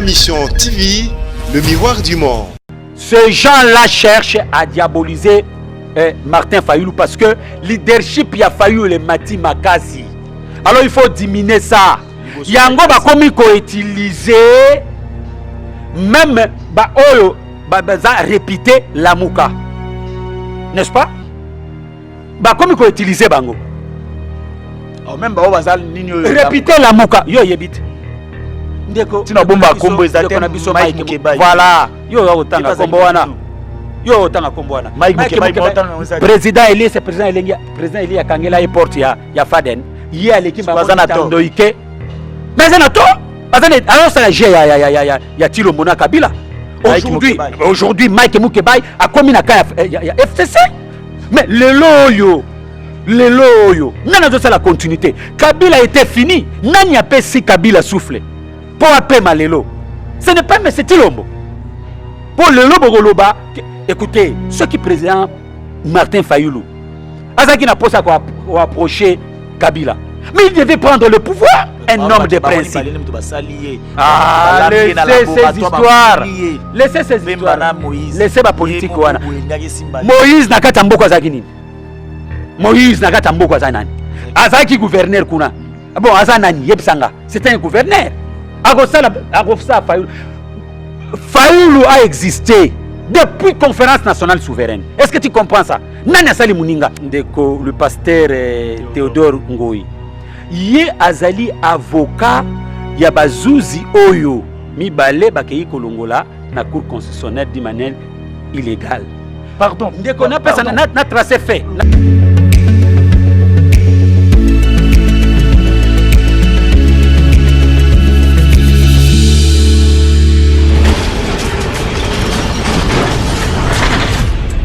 Mission TV, le miroir du monde. Ces gens-là cherchent à diaboliser eh, Martin Fayulu parce que leadership ya Fayulu emati makasi. Alors il faut diminuer ça. Yango bakomi ko utiliser même ba oyo baza répéter Lamuka. N'est-ce pas? Bakomi ko utiliser bango. Oh, même bao baza nini oyo répéter Lamuka yo oyebi te. Ndeko tina bomba kombo eza te na biso Mike Mukebayi. Voilà, yo oyo otanga kombo wana. Yo otanga kombo wana. Mike Mukebayi otanga yango eza te. Président Elie c'est président Elengi, président Elie akangela ye porte ya ya Faden. Ye aleki bango na tort. Ndoike. Mais aza na tort. Aza na azosala jeu ya ya ya ya ya ya Tshilombo na Kabila. Aujourd'hui, aujourd'hui Mike Mukebayi akomi na camp ya, ya, ya FCC. Mais lelo oyo lelo oyo nani azosala continuité? Kabila était fini. Nani apesi Kabila souffle mpo apema lelo? Ce n'est pas M. Tshilombo. Mpo lelo bokoloba, écoutez, soki président Martin Fayulu azalaki na posa koapprocher Kabila, mais il devait prendre le pouvoir. Un homme de principe. Ah, laissez ces histoires. Laissez ces histoires. Laissez ba politique wana. Moïse na kati ya mboka azalaki nini? Moïse na kati ya mboka aza nani? Azalaki gouverneur kuna. Bon, aza nani? Yebisanga. C'est un gouverneur. Akosala akosala Fayulu. Fayulu a existé depuis conférence nationale souveraine. Est-ce que tu comprends ça? Nani asali muninga? Ndeko le pasteur eh, Théodore Ngoyi. Ye azali avocat ya bazuzi oyo mibale bakei kolongola na cour constitutionnelle d'une manière illégale. Pardon. Ndeko na pesa na, na tracer fait. Na...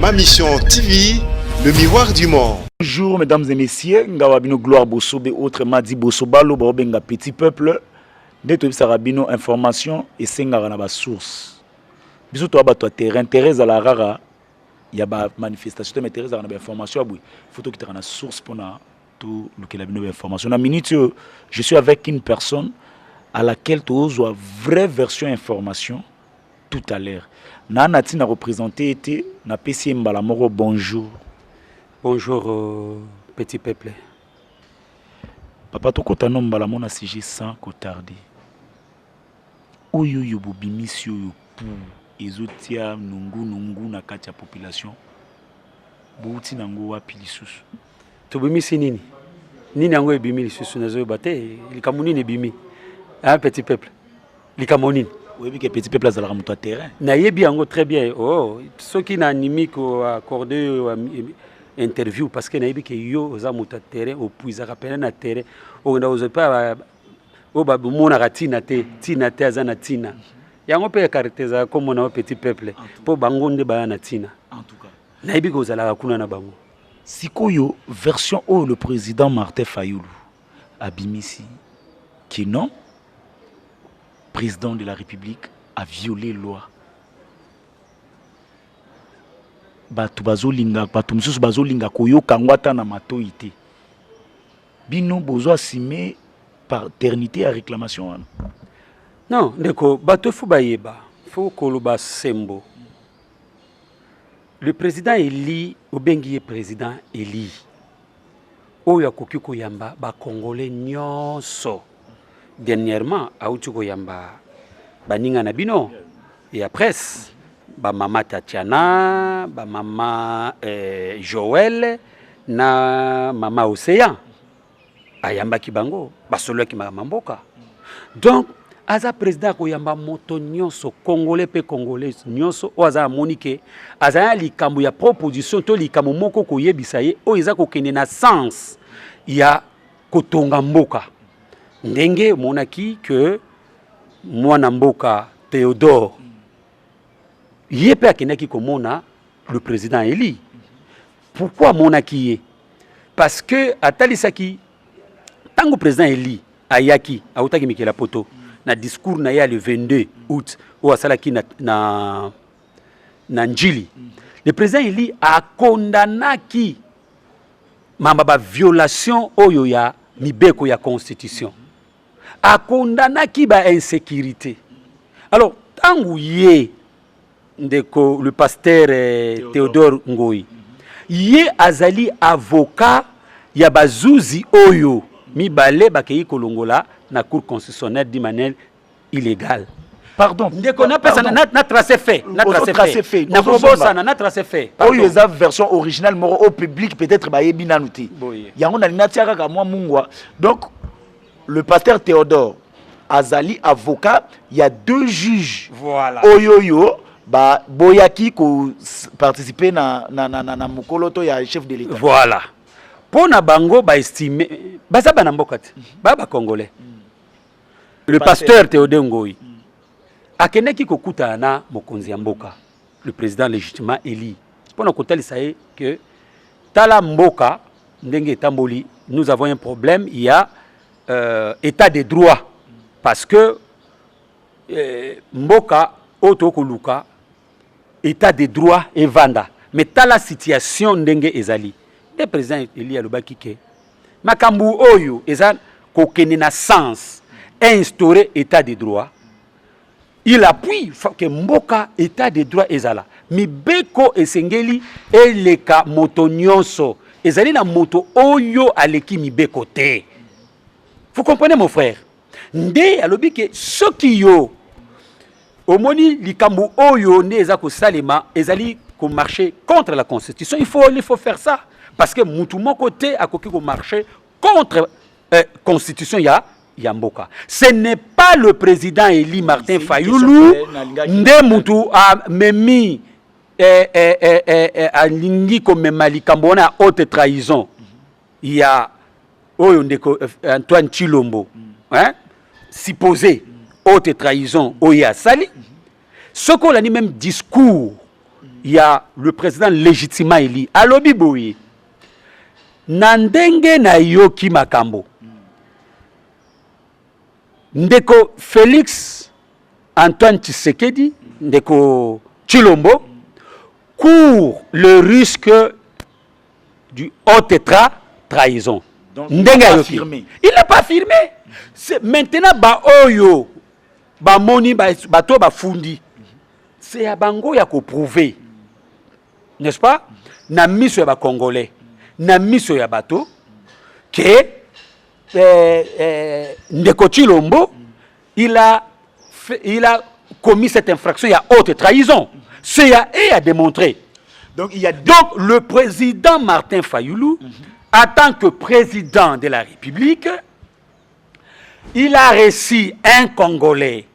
Ma Mission TV, le miroir du monde. Bonjour mesdames et messieurs, ngawa bino Gloire Bosobe autrement dit Bosobalo baobenga petit peuple nde toyebisaka bino information esengaka na ba source. Biso toya bato ya terrain, terrain ezala rara ya ba manifestation te, mais terrain ezalaka na ba information ya boye. Faut tokitaka na source mpona tolukela bino ba information. Na minute oyo, je suis avec une personne à laquelle tozwa vraie version information tout à l'heure. Na na ntina représenter ete napesi ye mbala moko bonjour. Bonjour petit peuple. Papa, tokota no mbala moko na sujet sans kotarder. Oyo oyo bobimisi oyo pu ezotia nungu nungu na kati ya population, bouti nango wapi lisusu? Tobimisi nini? Nini yango ebimi lisusu? Nazoyeba te likambo nini ebimi. Hein, petit peuple, likambo nini? Oyebi ke petit peuple azalaka moto ya terrain. Nayebi yango très bien. Oh, soki na animi ko accorder interview parce que nayebi ke yo oza moto ya terrain, opuisaka pene na terrain, okenda kozwa epai oyo bamonaka ntina te, ntina te aza na ntina. Yango mpe caractérisaka kombo na yo petit peuple, mpo bango nde baya na ntina. Nayebi ke ozalaka kuna na bango. Sikoyo version oyo le président Martin Fayulu abimisi que non, président de la République a violé loi. Bato bazolinga, bato mosusu bazolinga koyoka yango ata na matoi te. Bino bozo assumer paternité ya réclamation wana? Non, ndeko, bato fo bayeba, fo koloba sembo. Le président Eli, obengi ye président Eli, oyo akoki koyamba ba Congolais nyonso. Dernièrement, auti koyamba baninga na bino ya presse, ba mama Tatiana, ba mama Joël na mama Océan. Ayambaki bango, basololaki makambo mboka. Donc aza président akoyamba moto nyonso, congolais pe congolaise nyonso oyo aza amoni ke aza na likambo ya proposition to likambo moko koyebisa ye oyo eza kokende na sens ya kotonga mboka. Ndenge omonaki ke mwana mboka Théodore ye pe akendaki komona le président Eli. Pourquoi amonaki ye? Parce que atalisaki tango président Eli ayaki, autaki mikela poto na discours na ye le 22 août oyo asalaki na Njili. Le président Eli akondamnaki mamba ba violation oyo ya mibeko ya constitution. Akondanaki ba insécurité. Alors ntango ye ndeko le pasteur Théodore Ngoi, ye azali avocat ya bazuzi oyo mibale bakei kolongola na Cour constitutionnelle d'une manière illégale. Pardon. Ndeko, napesa na trace fait, na trace fait, nakobosana na trace fait. Oyo eza version originale moko au public, peut-être bayebi nanu te. Yango nalingi natia kaka mwa mungwa. Donc le pasteur Théodore azali avocat ya deux juges. Voilà. Oyo oyo baboyaki koparticiper na mokolo to ya chef de l'État. Voilà, mpo na bango baestime baza bana mboka te, baya bacongolais. Le pasteur Théodore Ngoi akendaki kokutana na mokonzi ya mboka, le président légitimement élu, mpona kotalisa ye ke tala mboka ndenge etamboli, nous avons un problème, il y a état de droit, parce que mboka oyo tokoluka état de droit evanda, mais tala situation ndenge ezali. Nde président élu alobaki ke makambo oyo eza kokende na sens instaurer état de droit. Il appuie ke mboka état de droit ezala, mibeko esengeli eleka moto nyonso, ezali na moto oyo aleki mibeko te. Vous comprenez, mon frère? Nde alobi ke soki yo omoni likambo oyo nde eza kosalema ezali komarcher contre la Constitution, il faut faire ça, parce que mutu moko te akoki komarcher contre constitution ya mboka. Ce n'est pas le président élu Martin Fayulu nde mutu amemi alingi komema likambo wana ya haute trahison ya oyo ndeko Antoine Tshilombo, hein? Supposé haute trahison oyo asali. Soki olandi même discours ya le président légitimement élu, alobi boye: na ndenge nayoki makambo, ndeko Félix Antoine Tshisekedi, ndeko Tshilombo court le risque du haute trahison. Ndenge ayoki, il n'a pas affirmé. C'est maintenant baoyo bamoni bato bafundi, c'est ya bango ya koprouver, n'est-ce pas, na miso ya bacongolais, na miso ya bato ke ndeko Tshilombo il a commis cette infraction ya haute trahison. C'est à eux à démontrer. Donc, il y a Donc le président Martin Fayulu, en tant que président de la République, il a reçu un Congolais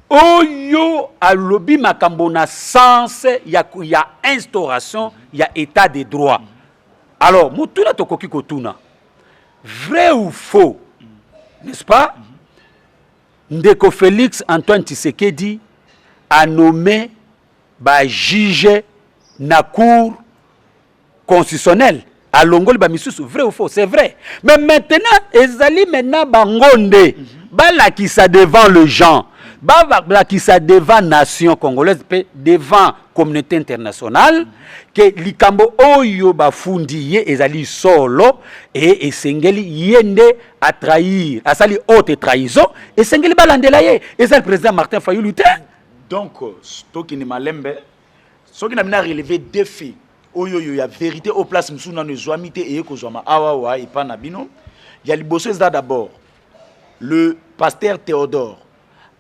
oyo alobi makambo na sens ya instauration ya état de droit. Alors motuna tokoki kotuna: vrai ou faux, n'est-ce pas, ndeko Félix Antoine Tshisekedi a nommé bajuge na Cour constitutionnelle, alongoli bamisusu? Vrai ou faux? C'est vrai. Mais maintenant ezali maintenant bango nde balakisa devant le gens, balakisa devant nation congolaise mpe devant communauté internationale ke likambo oyo bafundi ye ezali solo e esengeli ye nde atrahir, asali haute trahison, esengeli balandela ye. Ezali président Martin Fayulu te. Donc tokende malembe. Soki na bino relever deux faits oyo ya vérité au place mosusu nano ezwami te, eye kozwama awawa epa na bino. Ya liboso eza d'abord le pasteur Théodore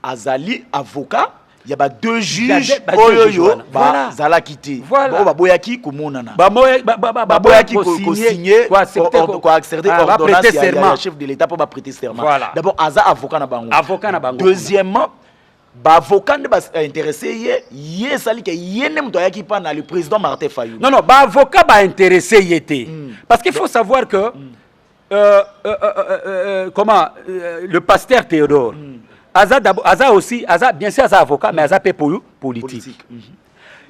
azali avocat ya ba deux juges oyo oyo bazalaki te, oyo baboyaki komonana, baboyaki kosigner, koaccepter ordonnance ya chef de l'État mpo baprêter serment. D'abord aza avocat na bango. Avocat na bango. Deuxièmement, baavocat nde baintéressé ye, ye esali ke ye nde moto ayaki mpa na le président Martin Fayulu. Non, baavocat baintéressé ye te, parce qu'il faut savoir que comment le pasteur Théodore aza d'abord, aza aussi, aza bien sûr aza avocat, mais aza mpe politique. Politique.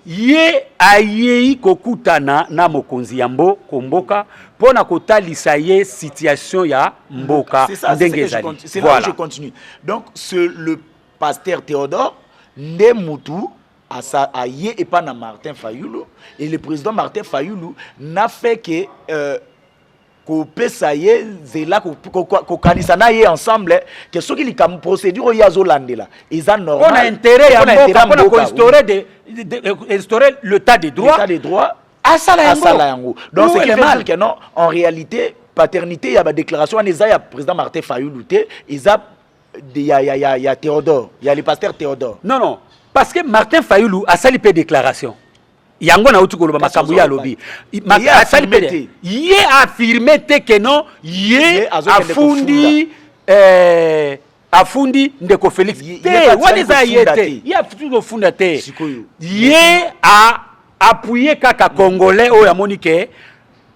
Ye ayei kokutana na mokonzi ya mboka mpo na kotalisa ye situation ya mboka. C'est ça, ndenge c'est ça que je ezali. C'est là où je continue. Donc, c'est le pasteur Théodore nde mutu asa aye epa na Martin Fayulu, et le président Martin Fayulu n'a fait que Kopesa ye nzela, kokanisa na ye ensemble ke soki likambo, procédure oyo ye azolandela eza normal mpona intérêt ya mboka, mpona koinstaurer instaurer l'état de droit. L'état de droit. Asala yango. Asala yango. Donc ce qui veut dire que non, en réalité, paternité ya badéclaration wana eza ya président Martin Fayulu te, eza ya Théodore, ya le pasteur Théodore. Non, parce que Martin Fayulu asali mpe déclaration yango. Nauti koloba makambo ye alobi, asali mpe, ye affirme te ke non, ye afundi, afundi ndeko Félix te. Wana eza ye te, ye afundi kofunda te. Ye aappuye kaka Congolais oyo amoni ke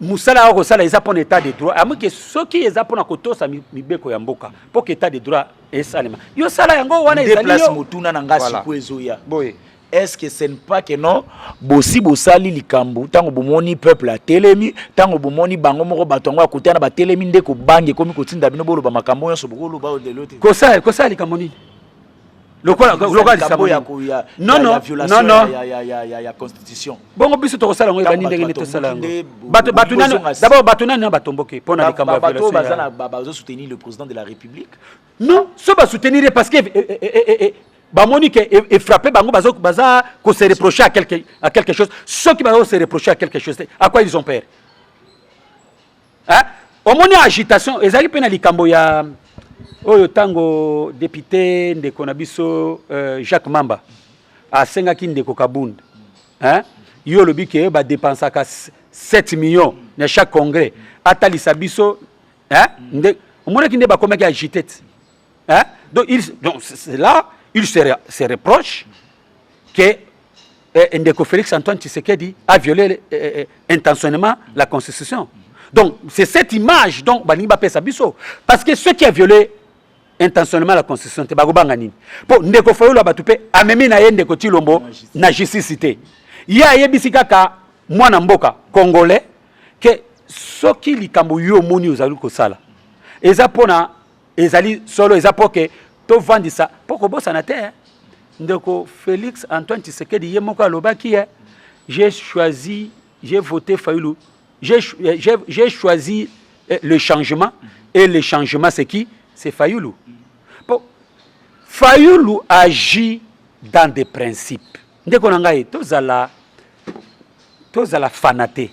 mosala awa kosala eza mpona état de droit. Amoni ke soki eza mpona kotosa mibeko ya mboka mpo ke état de droit esalema, yo sala yango. Wana ezali yo motuna na nga sikoyo ezoya: est-ce que ce n'est pas que non, bosi bosali likambo, ntango bomoni peuple atelemi, ntango bomoni bango moko bato yango akotana na batelemi, nde kobanga ekomi kotinda bino boloba makambo nyonso bokoloba lelo te? Kosala likambo nini? Lokola likambo non, non, non, non. Ya constitution. Bongo biso tokosala yango, ebandi ndenge nini tosala yango? Bato nani d'abord, bato nani na batomboki mpona likambo ya violation? Baza bazosoutenir le président de la République. Non, so basoutenir parce que bamoni ke efrappe bango, baza kose reprocher à quelque chose. Soki baza kose reprocher à quelque chose, à quoi ils ont peur, hein? Omoni agitation ezali mpe na likambo ya oyo, ntango député ndeko na biso Jacques Mamba asengaki ndeko Kabund, hein? Yo olobi ke badépensaka 7 millions na chaque congrès, atalisa biso, hein? Nde omonaki nde bakomaki agité te, hein? Donc c'est là il se reproche que ndeko Félix Antoine Tshisekedi a violé intentionnellement la constitution. Donc c'est cette image donc balingi bapesa biso, parce que ceux qui a violé intentionnellement la constitution te, bakobanga nini? Mpo ndeko Fayulu bato mpe amemi na ye ndeko Tilombo na justice te. Ye ayebisi kaka mwana mboka congolais ke soki likambo yo omoni ozali kosala eza mpona ezali solo, eza mpo ke tovandisa, mpo kobosana te, ndeko Félix Antoine Tshisekedi ye moko alobaki ye: "J'ai choisi, j'ai voté Fayulu, j'ai choisi le changement, et le changement, c'est qui? C'est Fayulu." Bon, Fayulu agit dans des principes. Ndeko na ngai, tozala fana te.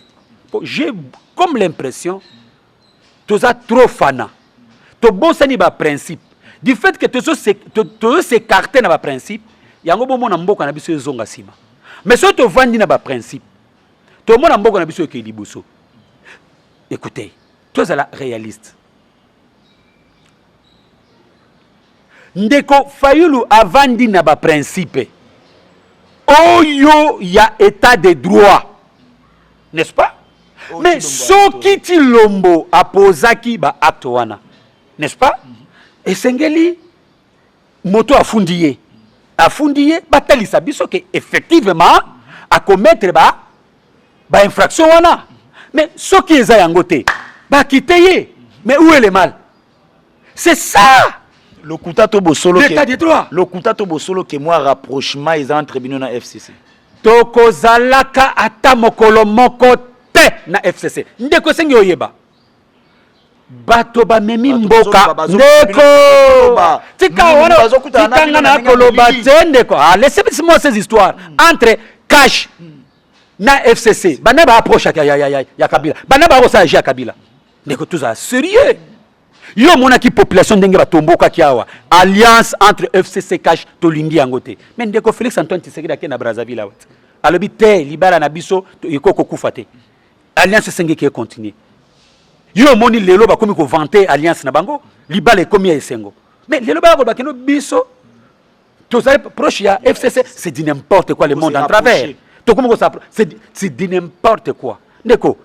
J'ai comme l'impression toza trop fana, tobosani baprincipe. Du fait que tozos'écarte na baprincipe yango, bomona mboka na biso ezonga nsima. Mais soki tovandi na baprincipe, tomona mboka na biso ekei liboso. Écoutez, tozala réaliste. Ndeko Fayulu avandi na baprincipe oyo ya état de droit, n'est-ce pas? Oh, mais soki Tilombo apozaki baacte wana, n'est-ce pas, esengeli moto afundi ye, afundi ye, batalisa biso ke effectivement akomettre ba bainfraction wana. Mais soki eza yango te, bakite ye. Mais où est le mal? C'est ça. Lokuta to bosolo? L'état de droit. Lokuta to bosolo ke mwa rapprochement eza entre bino na FCC? Tokozalaka ata mokolo moko te na FCC. Ndeko, esengi oyeba bato bamemi mboka. Ndeko, tika wana, tikanga na koloba te. Ndeko, ah, laissez-moi ces histoires entre CACH na FCC. Bana baapproche ya Kabila, bana bakosala jeu ya Kabila. Ndeko, tozala sérieux. Yo omonaki population ndenge batombokaki awa, alliance entre FCC, CACH, tolingi yango te. Mais ndeko Félix Antoine Tshisekedi ake na Brazzaville awa te, alobi te libala na biso ekoki kokufa te, alliance esengeki econtinue. Yo omoni lelo bakomi kovanter alliance na bango, libala ekomi ya esengo. Mais lelo baya koloba keno biso tozali proche ya FCC, c'est du n'importe quoi. Le monde en travers, tokomi kosa, c'est du n'importe quoi. Ndeko,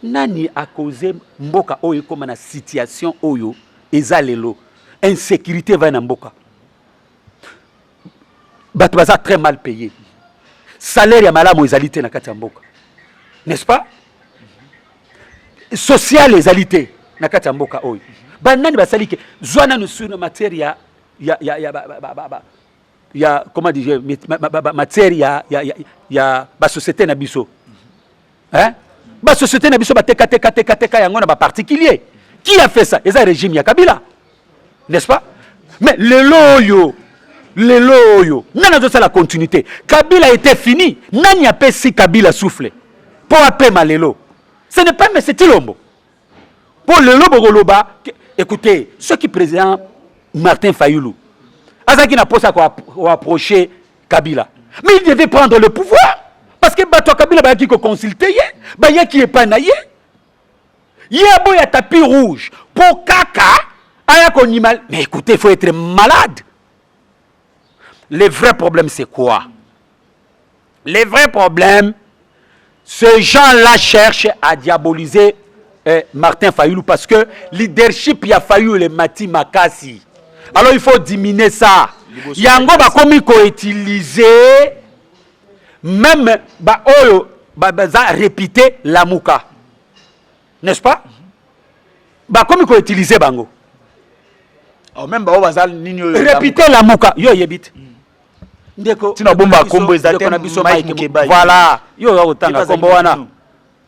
nani akoze mboka oyo ekóma na situation oyo eza lelo? Insécurité evai na mboka, bato baza très mal payé, salaire ya malamu ezali te na kati ya mboka, n'est-ce pas? Social ezali te na kati ya mboka oyo. Banani basali ke zwa nanu sur na matière ya ba, ba, ba, ba, ya, comment dire, matière ya basociété na biso, hein? Basociété na biso batekatekateka yango na baparticulier. Qui a fait ça? Eza régime ya Kabila, n'est-ce pas? Mais lelo oyo, lelo oyo, nani azosala continuité? Kabila était fini. Nani apesi Kabila souffle mpo apema lelo? Ce n'est pas M. Tshilombo. Mpo lelo bokoloba, écoutez, soki président Martin Fayulu azalaki na mposa koapprocher Kabila, mais il devait prendre le pouvoir, parce que bato ya Kabila bayaki koconsulter ye, bayaki epai na ye. Ye aboya tapis rouge mpo kaka aya konima. Mais écoutez, il faut être malade. Le vrai problème, c'est quoi? Le vrai problème, ces gens-là cherchent à diaboliser Martin Fayulu parce que leadership ya Fayulu emati makasi. Alors il faut diminuer ça. Yango bakomi koutiliser même ba oyo baza répété Lamuka. N'est-ce pas? Bakomi koutiliser bango. Oh, même bao baza nini oyo? Répété Lamuka. Yo yebi te. Ndeko Tina bomba kombo eza te. Ndeko na biso Mike Mukebayi. Voilà. Yo otanga Ye kombo bazali wana. bino.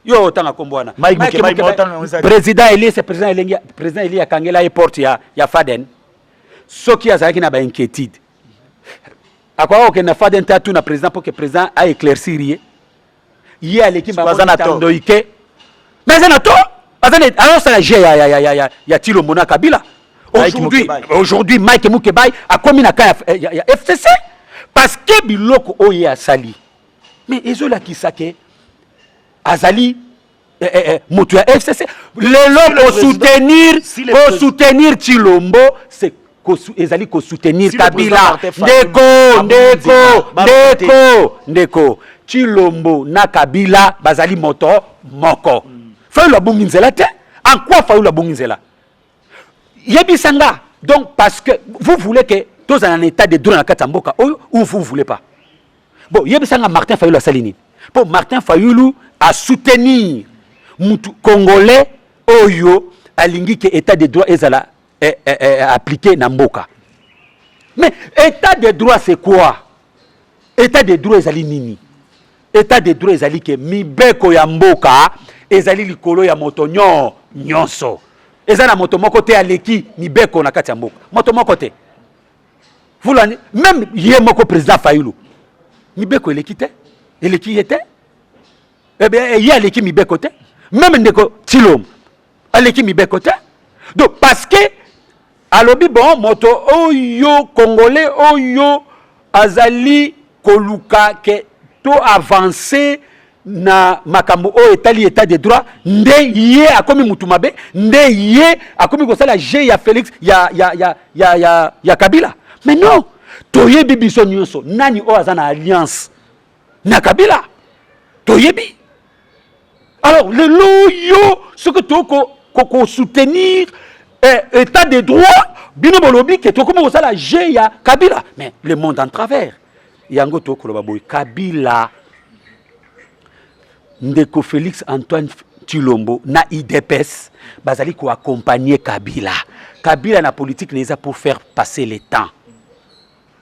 Yo otanga kombo wana. Mike Mukebayi, motanga yango eza te. Président élu, c'est président elengi, président élu akangela ye porte ya Faden. Soki azalaki na bainquiétude, akoka kokende na Faden te, atuna président mpo ke président aéclaircir ye. Ye aleki. Soki aza na tort. Ndoi ke, mais aza na tort, aza na azosala jeu ya Tshilombo na Kabila. Mike Aujourd'hui, Mukebayi. aujourd'hui Mike Mukebayi akomi na camp ya FCC parce que biloko oyo ye asali, mais ezolakisa ke azali moto ya FCC. Lelo Si le kosoutenir si le kosoutenir Tshilombo, c'est ezali kosoutenir Si le président Kabila. Martin Fayulu Ndeko, ndeko, ndeko, ndeko, Tshilombo na Kabila bazali moto moko. Fayulu abongi nzela te. En quoi Fayulu abongi nzela? Yebisa nga. Donc parce que vous voulez que tozala na état de droit na kati ya mboka oyo ou vous voulez pas? Bon, yebisa nga, Martin Fayulu asali nini mpo Martin Fayulu asoutenir mutu congolais oyo alingi ke état de droit ezala appliqué na mboka? Mais état de droit, c'est quoi? État de droit ezali nini? État de droit ezali ke mibeko ya mboka ezali likolo ya moto nyonso. Eza na moto moko te aleki mibeko na kati ya mboka, moto moko te. Fulani, même ye moko président Fayulu, mibeko eleki te, eleki ye te. Eh bien, ye aleki mibeko te. Même ndeko Tshilombo aleki mibeko te. Donc parce que alobi, bon, moto oyo congolais oyo azali koluka ke to avancer na makambo oyo etali état de droit, nde ye akomi mutu mabe, nde ye akomi kosala jeu ya Félix, ya Kabila. Mais non, toyebi biso nyonso nani oyo aza na alliance na Kabila, toyebi. Alors lelo oyo, soki tokosoutenir état de droit, bino bolobi ke tokomi kosala jeu ya Kabila. Mais le monde en travers, yango tokoloba boye: Kabila, ndeko Félix Antoine Tshilombo na UDPS bazali koaccompagner Kabila. Kabila na politique na eza pour faire passer le temps,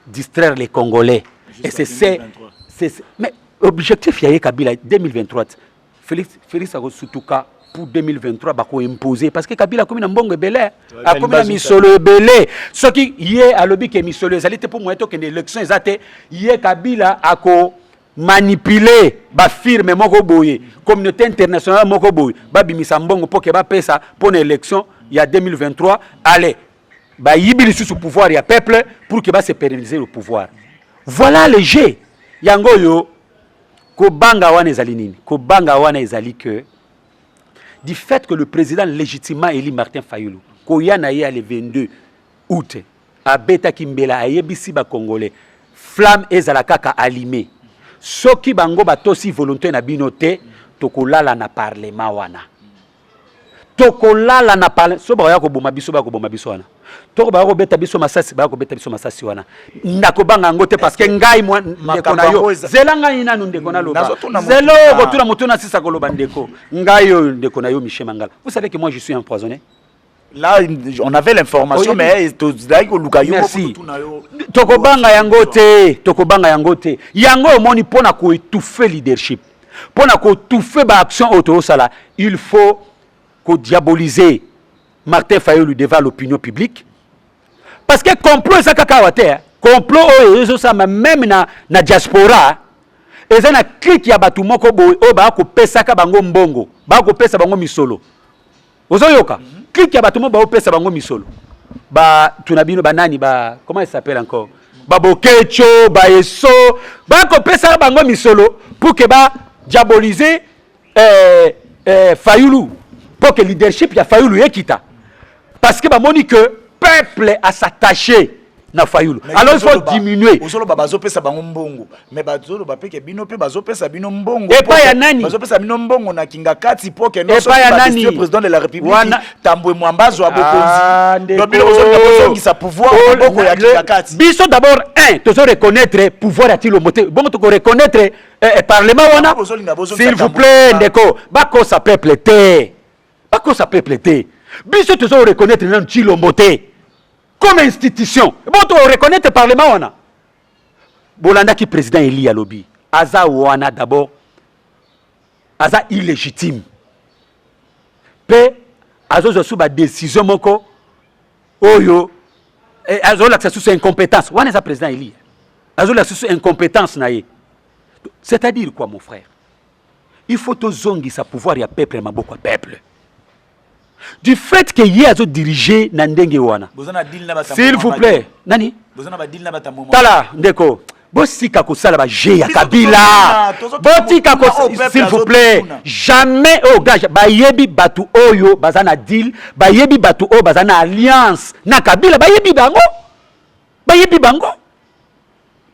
distraire les Congolais et c'est c'est mais objectif ya ye Kabila 2023. Félix akosutuka pour 2023, bakoimposer, parce que Kabila akomi na mbongo ebele, akomi na misolo ebele. Soki ye alobi ke misolo ezali te mpo moyen tokende élection eza te, ye Kabila ako manipuler bafirme moko boye, communauté internationale moko boye, babimisa mbongo mpo ke bapesa mpo na élection ya 2023. Allez, bayibi lisusu pouvoir ya peuple pour ke base pérenniser le pouvoir. Voilà le jeu. Yango oyo kobanga wana ezali nini? Kobanga wana ezali que du fait que le président légitimement élu Martin Fayulu, koya na ye le 22 août, abetaki mbela, ayebisi bacongolais: flamme ezala kaka allumée. Soki bango batosi volonté na bino te, tokolala na parlement wana, tokolala na parlement. So bakoya koboma biso, baya koboma biso wana. Toko baya kobeta biso masasi, baya kobeta biso masasi wana. Nakobanga yango te, parce que ngai ndeko na yo, zela ngai nanu, ndeko, naloba. Zela oyo kotuna motu na sisa koloba. Ndeko, ngai oyo ndeko na yo Michel Mangala, vous savez que moi je suis empoisonné. Là, on avait l'information, mais tozalaki koluka yo. Merci. Tokobanga yango te, tokobanga yango te. Yango omoni, mpo na koétouffer leadership. Mpo na koétouffer baaction oyo tozosala, il faut kodiaboliser Martin Fayulu devant l'opinion publique, parce que complot eza kaka awa te. Complot oyo ezosalama même na diaspora, eza na clique ya bato moko boye oyo baya kopesaka bango mbongo, baya kopesa bango misolo. Ozoyoka? Clique ya bato moko baopesa bango misolo, batuna bino banani ba, comment il s'appelle encore, babokecho, baeso, bakopesaka bango misolo pour que badiaboliser Fayulu, pour que leadership ya Fayulu ekita, parce que bamoni que peuple as'attaché na Fayulu. Alors il faut diminuer. Ozoloba bazopesa bango mbongo, mais bazoloba mpe ke bino mpe bazopesa bino mbongo. Epai ya nani? Bazopesa bino mbongo na kinga kati po ke Epai ya nani? Président de la République Tambwe Mwamba azwa bokonzi. Donc bino bozolinga bozongisa pouvoir maboko ya kinga kati. Biso d'abord, un, tozo reconnaître pouvoir ya Tilombo te. Bongo toko reconnaître parlement wana? S'il vous plaît, ndeko, bakosa peuple te, bakosa peuple te. Biso tozo reconnaître nanu Tilombo te comme institution. Bon, to reconnaître parlement wana? Bolandaki président Eli alobi aza wana, d'abord aza illégitime, mpe azozwa su badécision moko oyo azolakisa susu incompétence wana. Eza président Eli azolakisa susu incompétence na ye. C'est-à-dire quoi, mon frère? Il faut tozongisa pouvoir ya peuple na maboko ya peuple. Du fait que ye azodirige na ndenge wana, s'il vous plaît, nani? Tala ndeko, bosika kosala baje ya Kabila, botika, s'il vous plaît. Jamais oyo gage. Bayebi bato oyo baza na deal, bayebi bato oyo baza na alliance na Kabila, bayebi bango, bayebi bango,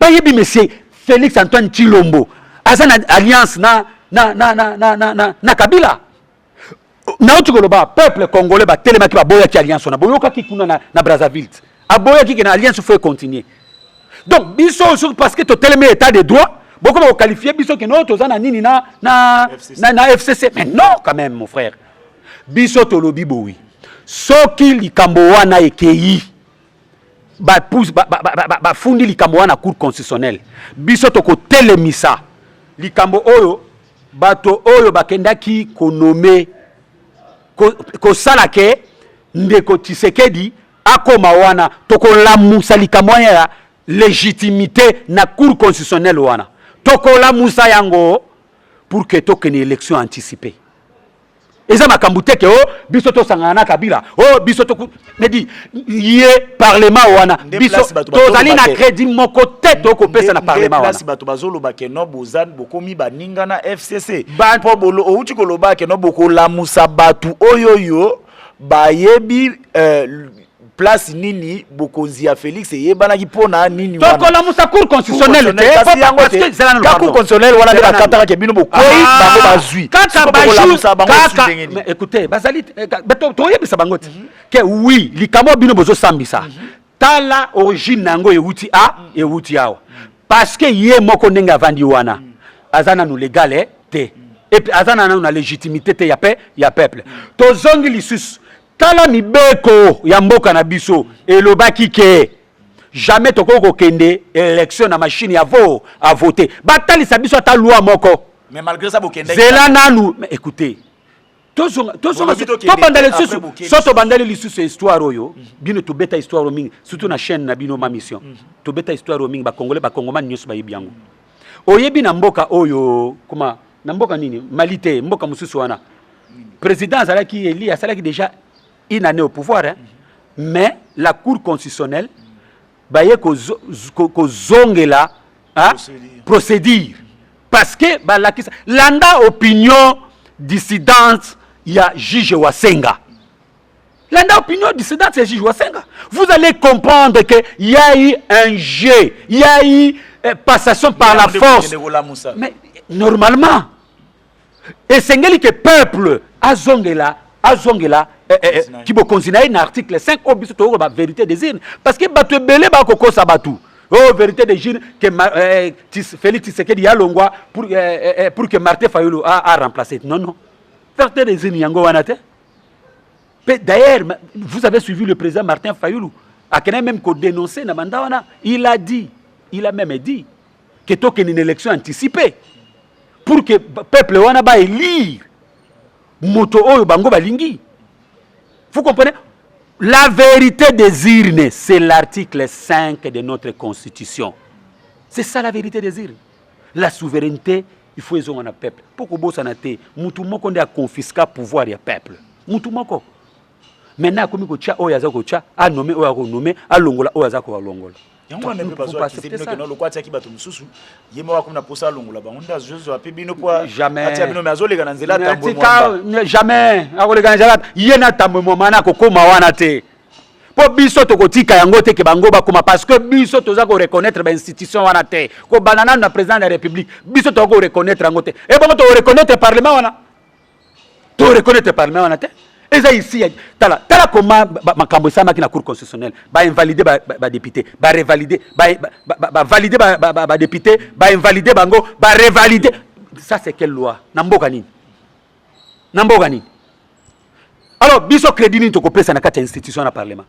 bayebi monsieur Félix Antoine Tshilombo aza na alliance na Kabila. Nauti koloba, peuple congolais batelemaki, baboyaki alliance wana. Boyokaki kuna na Brazzaville, aboyaki ke na alliance faut continuer. Donc biso soki, parce que totelemi état de droit, bokoma koqualifier biso ke no, toza na nini na FCC. Mais non, quand même, mon frère. Biso tolobi boyi, soki likambo wana ekei, bafundi likambo wana Cour constitutionnelle, biso tokotelemisa likambo oyo. Bato oyo bakendaki konommer, kosala ke ndeko Tshisekedi akoma wana, tokolamusa likambo wana ya légitimité na Cour constitutionnelle wana. Tokolamusa yango pour que tokende élection anticipée. Eza makambo te ke o biso tosangana na Kabila, o biso medi ye parlement wana. Biso tozali na crédit moko te tokopesa na parlement wana. Bato bazoloba ke no, boza bokomi baninga na FCC, mpo outi koloba ke no, bokolamusa bato oyo oyo bayebi place nini bokonzi ya Félix eyebanaki mpona nini. Tokolamusa Cour constitutionnelle te. Cour constitutionnelle wana nde bakataka ke bino bokwei, bango bazwi. Kaka kaka, écoutez, bazali, toyebisa bango te ke oui, likambo bino bozosambisa, tala origine na yango ewuti a ewuti awa, parce que ye moko ndenge avandi wana aza nanu légal te, et puis aza nanu na légitimité te ya peuple. Tozongi lisusu, tala mibeko ya mboka na biso elobaki ke jamais tokoki kokende élection na machine ya vo à voter. Batalisa biso ata loi moko. Mais malgré ça bokende. Zela nanu. Mais écoutez, tobanda lisusu so, tobandali lisusu histoire oyo. Bino tobeta histoire oyo mingi, surtout na chaîne na bino Ma Mission. Tobeta histoire oyo mingi, Bakongolais, Bakongomani nyonso bayebi yango. Oyebi na mboka oyo koma na mboka nini, Mali te, mboka mosusu wana, président azalaki eli, asalaki déjà une année au pouvoir, hein? Mais la Cour constitutionnelle baye kozongela procédure, parce que balakisa, landa opinion dissidente ya juge Wasenga, landa opinion dissidente ya juge Wasenga, vous allez comprendre que y a eu un jeu, il y a eu passation par la force. Mais normalement esengeli ke peuple azongela kibokonzi na ye na article 5 oyo biso toyoka vérité des urnes, parce que bato ebele bakokosa bato: oh, vérité des urnes, que Félix Tshisekedi alongwa pour que Martin Fayulu a remplacé. Non, non, vérité des urnes yango wana te. D'ailleurs, vous avez suivi le président Martin Fayulu akende même kodénoncer na mandat wana. Il a dit, il a même dit que tokende une élection anticipée. Pour que peuple wana baélire moto oyo bango balingi. Vous comprenez? La vérité des urnes, c'est l'article 5 de notre Constitution. C'est ça, la vérité des urnes. La souveraineté, il faut ezonga na peuple. Mpo kobosana te, mutu moko nde aconfisquer pouvoir ya peuple, mutu moko. Maintenant akomi kotia oyo aza kotia, anommer oyo akonommer, alongola oyo aza kolongola. Yango wana mpe bazwa bino keno lokwa atiaki bato mosusu, ye moko akomi na posa alongola bango, nde azozwa mpe bino mpo atia bino, me azoleka na nzela. Tambwe. Jamais akoleka na nzela ye na Tambwe Mwamba na akokóma wana te, mpo biso tokotika yango te ke bango bakóma, parce que biso toza koreconnaître bainstitution wana te. Kobanda nanu na président de la République, biso toza koreconnaître yango te. Ebongo tokoreconnaître parlement wana? Toreconnaître parlement wana te. Eza ici, tala, tala koma makambo esalamaki na Cour constitutionnelle. Bainvalider badéputé, barevalider, bavalider badéputé, bainvalider bango, barevalider. Ça, c'est quelle loi? Na mboka nini? Na mboka nini? Alors biso, crédit nini tokopesa na kati ya institution na parlement?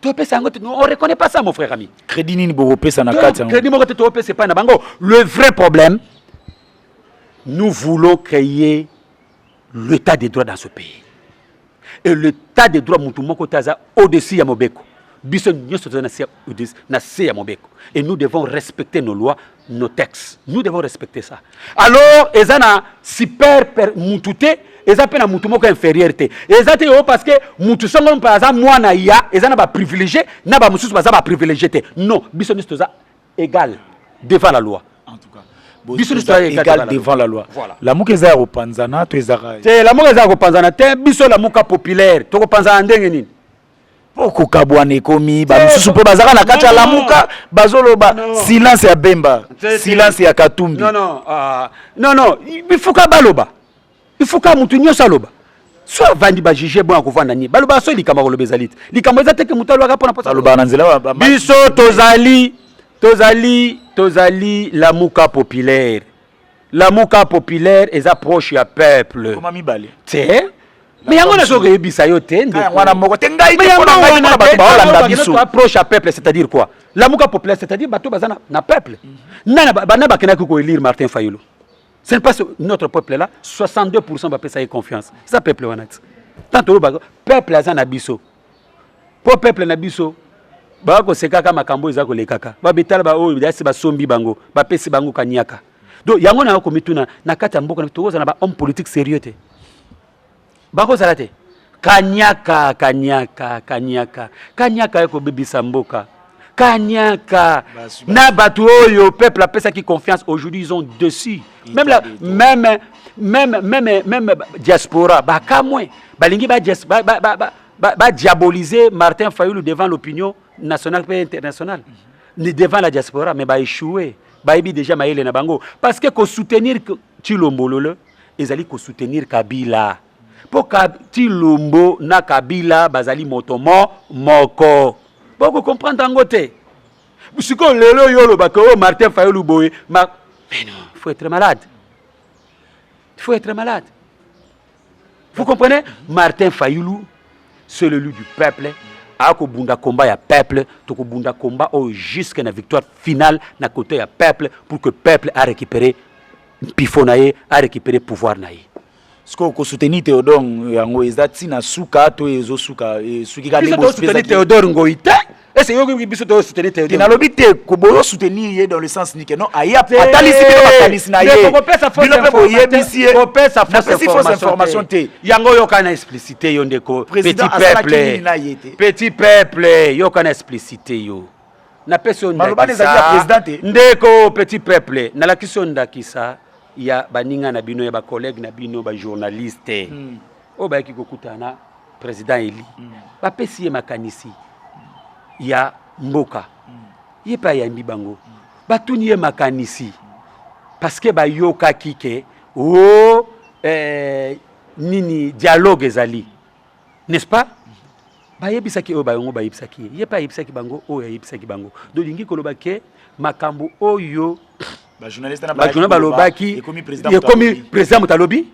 Topesa yango te. On reconnaît pas ça, mon frère ami. Crédit nini bokopesa na kati yango? Crédit moko te tokopesa epai na bango. Le vrai problème, nous voulons créer l'état de droit dans ce pays. Et l'état de droit, mutu moko te aza au-dessus ya mobeko. Biso nyonso toza na se ya mobeko et nous devons respecter nos lois, nos textes. Nous devons respecter ça. Alors eza na super mutu te, eza mpe na mutu moko inférieur te. Eza te oyo parce que mutu songo mpe aza mwana ya, eza na baprivilégié na bamosusu baza baprivilégié te. Non, biso nyonso toza égal devant la loi. En tout cas, biso nyonso égal devant la loi. Voilà. Lamuka eza ya kopanzana to ezaka? Te, Lamuka eza ya kopanzana te. Biso Lamuka populaire, tokopanzana ndenge nini? Mpo kokabwana ekomi, bamisusu mpe bazaka na kati ya Lamuka bazoloba silence ya Bemba, silence ya Katumbi. Non, non, non, non, il faut ka baloba, il faut ka mutu nyonso aloba. So avandi, bajuge bon, akovanda nini? Baloba so likambo akoloba ezali te. Likambo eza te ke moto alobaka mpona Balobaka na nzela. Biso tozali Lamuka populaire. Lamuka populaire eza proche ya peuple. Koma mibale. Te, mais yango nazo koyebisa yo te. Wana moko te, ngai te, mpona ngai, mpona bato baolanda biso. Proche ya peuple, c'est-à-dire quoi? Lamuka populaire, c'est-à-dire bato baza na peuple. Nana bana bakendaki koélire Martin Fayulu, ce n'est pas notre peuple là? 62 % bapesa ye confiance. Eza peuple wana ti. Tant tolobaka peuple aza na biso, mpo peuple na biso baka kosekaka makambo eza kolekaka, babetala baoyo dasi basombi bango, bapesi bango kaniaka. Donc yango na komituna, na kati ya mboka tokozala na bahomme politique sérieux te? Bakozala te. Kanyaka, kanyaka, kanyaka, kanyaka ya kobebisa mboka, kanyaka na bato oyo peuple apesaki confiance. Aujourd'hui, ils ont dessus même la, même même même même diaspora bakamwe, balingi badiaboliser Martin Fayulu devant l'opinion nationale mpe internationale, devant la diaspora, mais baéchoué. Bayebi déjà mayele na bango, parce que kosoutenir Tshilombo lelo ezali kosoutenir Kabila, mpo Tshilombo na Kabila bazali moto moko. Bokocomprendre yango te. Sikoyo lelo oyo olobaka oyo Martin Fayulu boye, mais non, il faut être malade, il faut être malade. Vous comprenez? Martin Fayulu, c'est l'élu du peuple. Akobunda combat ya peuple. Tokobunda combat oyo jusque na victoire finale na côté ya peuple, pour que peuple a récupéré mpifo na ye, a récupéré pouvoir na ye. Sikoyo kosoutenir Théodore yango eza ntina suka to ezosuka, esuki kaka? Biso tosoutenir Théodore Ngoi te. Ese yoki biso tosoutenir Théodore? Nalobi te bozosoutenir ye dans le sens nike non, aye atalisi bino makanisi na ye, bino mpe boyebisi ye. Kopesa fausse information te. Yango yoka na explicité yo, ndeko petit peuple, petit peuple, yoka na explicité yo. Napesi yo ndakisa, ndeko petit peuple. Nalakisi yo ndakisa ya baninga na bino, ya bacollègue na bino bajournaliste oyo bayaki kokutana na président élu. Bapesi ye makanisi ya mboka, ye mpe ayambi bango. Batuni ye makanisi parce que bayokaki ke o nini, dialogue ezali, n'est-ce pas? Bayebisaki oyo bango bayebisaki ye, ye mpe ayebisaki bango oyo ayebisaki bango. Donc lingi koloba ke makambo oyo bajournaliste balobaki ekomi président moto alobi.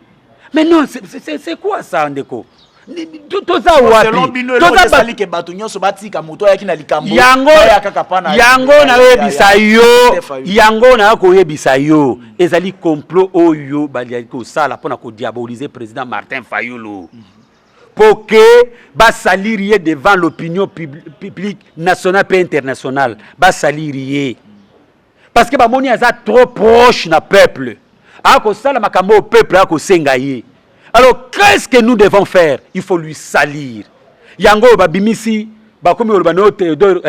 Mais non, c'est quoi ça, ndeko? Toza wapi? Toza ke bato nyonso batika moto ayaki na likambo. Yango yango nayoyebisa yo, yango naya koyebisa yo, ezali complot oyo baliaki kosala mpona kodiaboliser président Martin Fayulu, mpo ke basaliri ye devant l'opinion publique nationale mpe internationale. Basaliri ye parce que bamoni aza trop proche na peuple, akosala makambo oyo peuple akosenga ye. Alors, qu'est-ce que nous devons faire? Il faut lui salir. Yango oyo babimisi, bakomi koloba no Théodore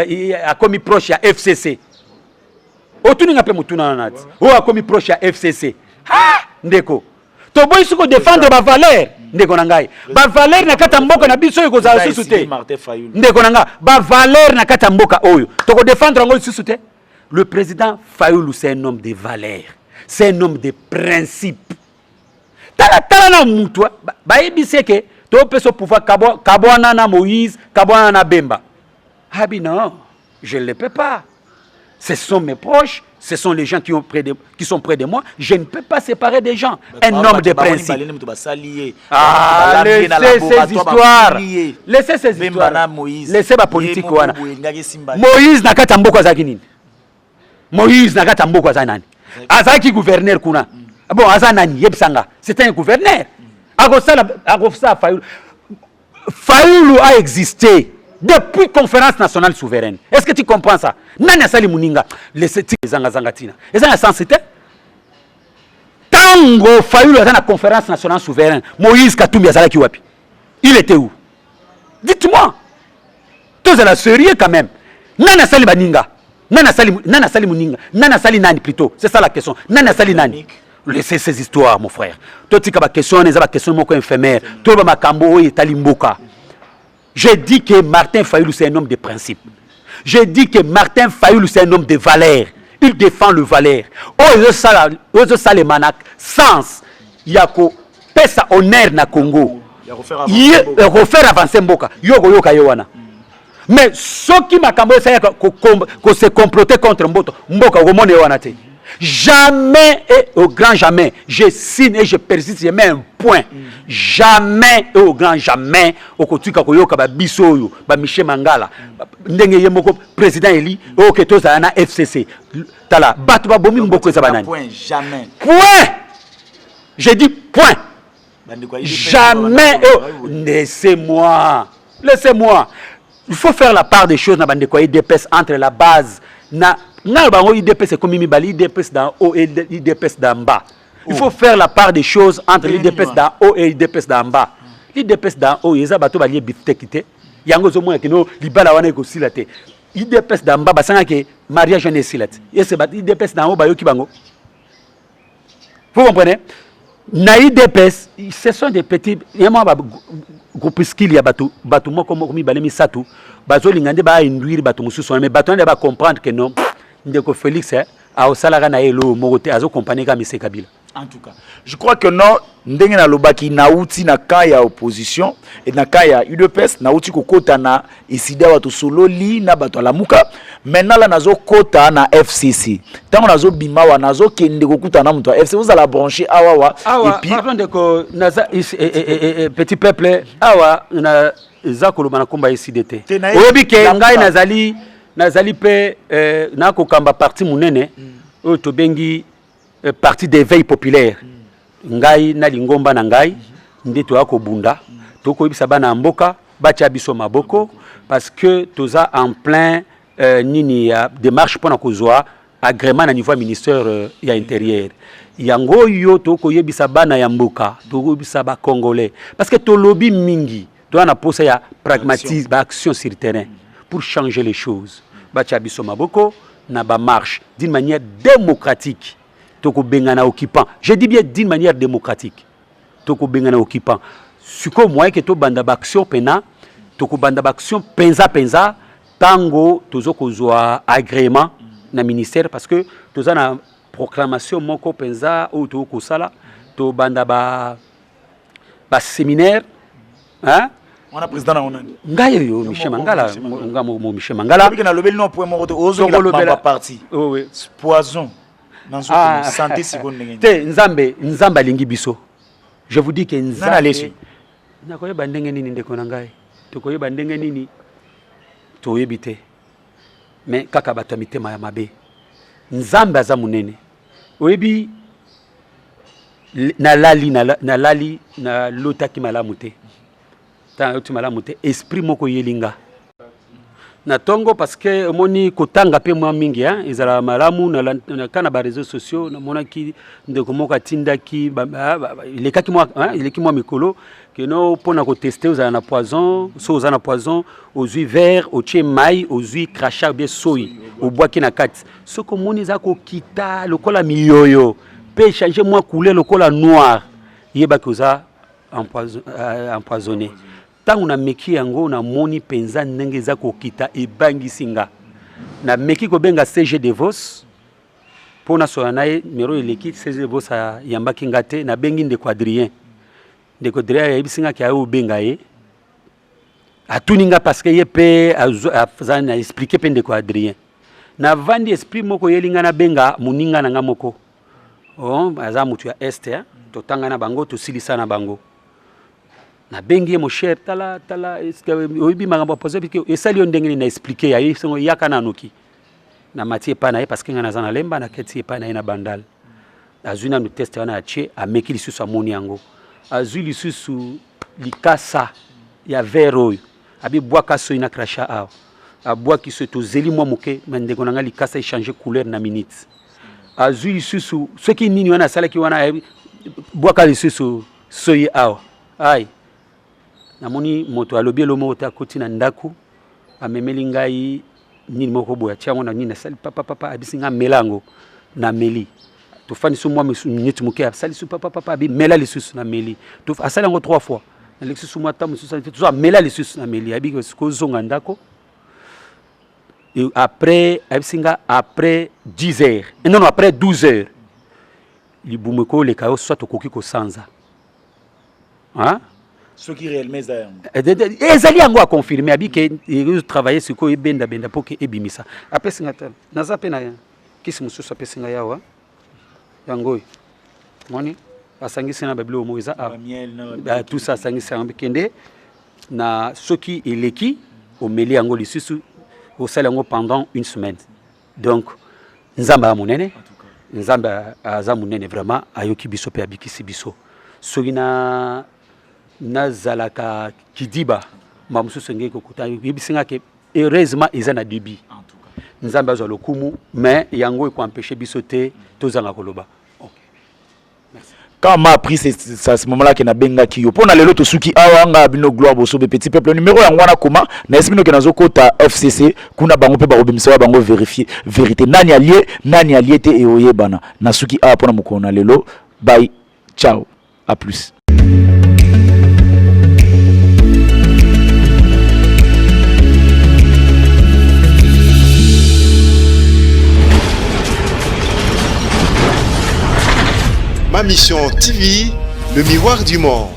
akomi proche ya FCC. Otuninga mpe motuna wana ti oyo akomi proche ya FCC. Ha, ndeko, toboyi soki kodéfendre bavaleur. Ndeko na ngai, bavaleur na kati ya mboka na biso oyo ekozala lisusu te. Ndeko na ngai, bavaleur na kati ya mboka oyo tokodéfendre yango lisusu te. Le président Fayulu, c'est un homme de valeur, c'est un homme de principe. Tala, tala na mutu bayebisi eke topesa pouvoir, kabwana na Moïse, kabwana na Bemba. Abi non, je ne le peux pas, ce sont mes proches, ce sont les gens qui sont près de moi. Je ne peux pas séparer des gens. Un homme de principe. Ah, laissez ces histoires, laissez ces histoires, laissez ba politique wana. Moïse na kati ya mboka azalaki nini? Moïse na kati ya mboka aza nani? Azalaki gouverneur kuna. Bon, aza nani? Yebisanga. C'était un gouverneur. Akosala, akosala Fayulu? Fayulu a existé depuis Conférence nationale souveraine. Est-ce que tu comprends ça? Nani asali moninga? Laisse, tika, ezangazanga ntina, eza na sens te. Ntango Fayulu aza na Conférence nationale souveraine, Moïse Katumbi azalaki wapi? Il était où? Dites-moi, tozala sérieux quand même. Nani asali baninga? Nani asali, nani asali moninga? Nani asali nani plutôt? C'est ça la question. Nani asali nani? Laissez ces histoires, mon frère. Totika baquestion wana, eza baquestion moko éphémère. Toyeba makambo oyo etali mboka. J'ai dit que Martin Fayulu, c'est un homme de principe. J'ai dit que Martin Fayulu, c'est un homme de valeur. Il défend le valeur oyo ezosalema na sens ya kopesa honneur na Congo, ye kofaire avancer mboka. Yo koyoka ye wana. Mais soki makambo esalaka kose comploter contre mboto mboka, okomona ye wana te. Jamais et au grand jamais, je signe et je persiste, je mets un point, jamais et au grand jamais okotika koyoka babiso oyo bamichel Mangala, ndenge ye moko président eli oke tozala na FCC. Tala, bato babomi mboka eza banani? Point, jamais. Point, je dis point. Jamais. Oh, laissez-moi, laissez-moi, il faut faire la part des choses na bandeko ya UDPS, entre la base na ngai. Bango UDPS ekomi mibale, UDPS d'en haut et UDPS d'en bas. Il faut faire la part des choses entre l'UDPS d'en haut et l'UDPS d'en bas. L'UDPS d'en haut eza bato balie bifteki te, yango ozomona kino libala wana ekosila te. UDPS d'en bas basangaki mariage wana esila te. Ese UDPS d'en haut bayoki bango. Vous comprenez? Na UDPS, ce sont des petits ye mwa bagroupuscule ya bato, bato moko moko, mibale, misato, bazolinga nde bainduire bato mosusu wana. Mais bato wana nde bacomprendre que non, ndeko Félix aosalaka na ye eloko moko te, azokompane kaka mise Kabila. En tout cas, je crois que non, ndenge nalobaki, nauti na camp ya opposition et na camp ya UDPS, nauti kokota na esida bato sololi na bato alamuka. Maintenant la nazokota na FCC. Ntango nazobima wa, nazokende kokutana na moto ya FC. Ozala branché awa wa. Awa. Et puis pardon ndeko, naza petit peuple awa na eza koloba na nkombo ya ECiDé te. Te, Oyebi ke ngai nazali mpe nakokamba parti monene oyo tobengi parti d'éveil populaire. Ngai na lingomba na ngai nde toya kobunda. Tokoyebisa bana ya mboka batia biso maboko parce que toza en plein nini ya démarche mpona kozwa agrément na niveau ya ministère ya Intérieur. Yango oyo tokoyebisa bana ya mboka, tokoyebisa bacongolais, parce que tolobi mingi, toza na posa ya pragmatisme, baaction sur terrain pour changer les choses. Batia biso maboko na bamarche d'une manière démocratique. Tokobengana occupant, je dis bien d'une manière démocratique, tokobengana occupant. Sikoyo moyen ke tobanda baaction mpena, tokobanda baaction mpenza mpenza ntango tozo kozwa agrément na ministère, parce que toza na proclamation moko mpenza oyo tokoki kosala. Tobanda ba baséminaire, hein? Wana président nango nani? Ngai oyo Michel Mangala. Nga mo Michel Mangala. Obiki nalobeli no point moko te, ozongela Tokolobela- parti. Oh, oui. Poison na nzoto. Ah. Santé sikoyo ndenge nini? Te, Nzambe, Nzambe alingi biso. Je vous dis que Nani alesi? Nzambe. Nakoyeba ndenge nini, ndeko na ngai? Tokoyeba ndenge nini? Toyebi te. Mais kaka bato ya mitema ya mabe. Nzambe aza monene. Oyebi, nalali, nalali, nalotaki malamu te. Ntango naloti malamu te, esprit moko eyeli nga na ntongo, parce que omoni kotanga mpe mwa mingi, hein, ezalaka malamu. Ka na baréseaux sociaux namonaki ndeko moko atindaki, elekaki mwa, hein, eleki mwa mikolo keno mpona kotester ozala na poison. So oza na poison, ozwi verre, otie mai, ozwi crachat bien soi, obwaki na kati. Soki omoni eza kokita lokola miyoyo mpe échange mwa couleur lokola noir, yebaki oza empoisonné. Ntango nameki yango, namoni mpenza ndenge eza kokita, ebangisi nga. Nameki kobenga CG Devos mpo nasola na ye, numéro eleki, CG Devos ayambaki nga te. Nabengi ndeko Adrien. Ndeko Adrien ayebisi nga ke aye obenga ye, atuni nga parce que ye mpe aza na expliquer mpe ndeko Adrien. Navandi, esprit moko eyeli nga nabenga moninga na nga moko. Oh, aza motu ya Est, eh? Totanga na bango, tosilisa na bango. Nabengi ye: "Mon cher, tala tala, oyebi makambo ya poison esali yo ndenge nini?" Na expliquer ya ye, songo yaka nanoki. Na mati epai na ye, parce que ngai naza na Lemba. Naketi epai na ye na Bandal. Azwi nanu test wana, atie, ameki lisusu, amoni yango. Azwi lisusu likasa ya verre oyo, abibwaka soi na crachat awa, abwaki so. Tozeli mwa moke, mais ndeko na ngai, likasa échange couleur na minute. Azwi lisusu soki nini wana asalaki wana, bwaka lisusu soi awa. Ai, namoni moto alobi elo moko te. Akoti na ndako, amemeli ngai nini moko boye, atia yango na nini, asali papapapa, abisi ngai mela yango. Nameli. Tofandi so mwa minute moke, asali su papapapa, abi mela lisusu. Nameli. Asali yango trois fois. Naleki susu mwa ntango mosusu, tozo amela lisusu, nameli. Abi kozonga ndako après, ayebisi nga après 10 heures, non, non, après 12 heures, libumu ekoleka yo, soit okoki kosanza. Soki réellement eza yango. Ezali yango, aconfirme, abi ke travaille sikoyo, ebendabenda mpo ke ebimisa. Apesi nga, tala, naza mpe na kisi mosusu apesi ngai awa, yango oyo moni asangisi na babiloko moko eza awa, tout ça asangisi yango. Kende na, soki eleki, omeli yango lisusu, osali yango pendant une semaine. Donc Nzambe aza monene, Nzambe aza monene vraiment. Ayoki biso mpe abikisi biso. Soki na nazalaka kidiba, ma mosusu engei kokuta. Yebisi nga ke heureusement eza na début. Nzambe azwa lokumu. Mais yango ekoempêche biso te tozanga koloba. Quand m'a appris, c'est à ce moment-là que nabengaki yo. Mpo na lelo tosuki awa. Nga bino Gloire Bosobe, petit peuple. Numéro yango wana koma na esi bino ke nazokota FCC kuna, bango mpe bakobimisa wa bango vérifier vérité, nani alie, nani alie te, eoyebana. Nasuki awa mpona mokolo na lelo. Bye, ciao, à plus. Ma Mission TV, le miroir du monde.